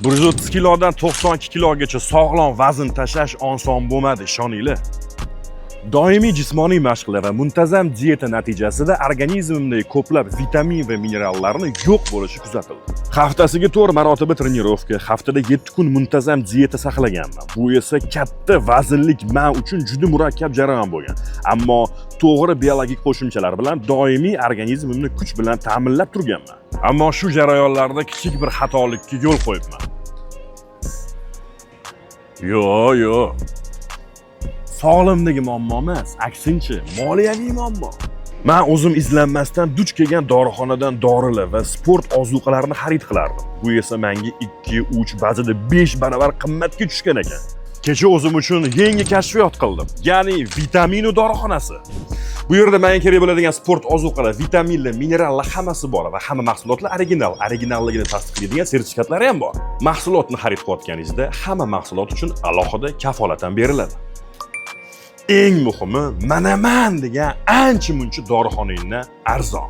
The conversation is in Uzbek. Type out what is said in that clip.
130 kilodan 92 kilogacha sog'lom vazn tashlash oson bo'lmadi, ishoninglar. Doimiy jismoniy mashqlar va muntazam dieta natijasida organizmimdagi ko'plab vitamin va minerallarni yo'q bo'lishi kuzatildi. Haftasiga 4 marotaba тренировка, haftada 7 kun muntazam dieta saqlaganman. Bu esa katta vaznlik men uchun juda murakkab jarayon bo'lgan. Ammo to'g'ri biologik qo'shimchalar bilan doimiy organizmimni kuch bilan ta'minlab turganman. Ammo shu jarayonlarda kichik bir xatolikka yo'l qo'yibman. Yo'q, yo'q. Sog'lig'imdagi muammo emas, aksincha, moliyaviy muammo. Man o'zim izlanmasdan duch kelgan dorixonadan dorilar va sport ozuqalarini xarid qilardim. Bu esa menga 2, 3, ba'zida 5 barobar qimmatga tushgan ekan. Kecha o'zim uchun yangi kashfiyot qildim, ya'ni Vitamino dorixonasi. Bu yerda menga kerak bo'ladigan sport ozuqalar, vitaminlar, minerallar hammasi bor va hamma mahsulotlar original, originalligini tasdiqlaydigan sertifikatlari ham bor. Mahsulotni xarid qilayotganingizda hamma mahsulot uchun alohida kafolat ham beriladi. Eng muhimi, manaman degan ancha muncha dorixonangdan arzon.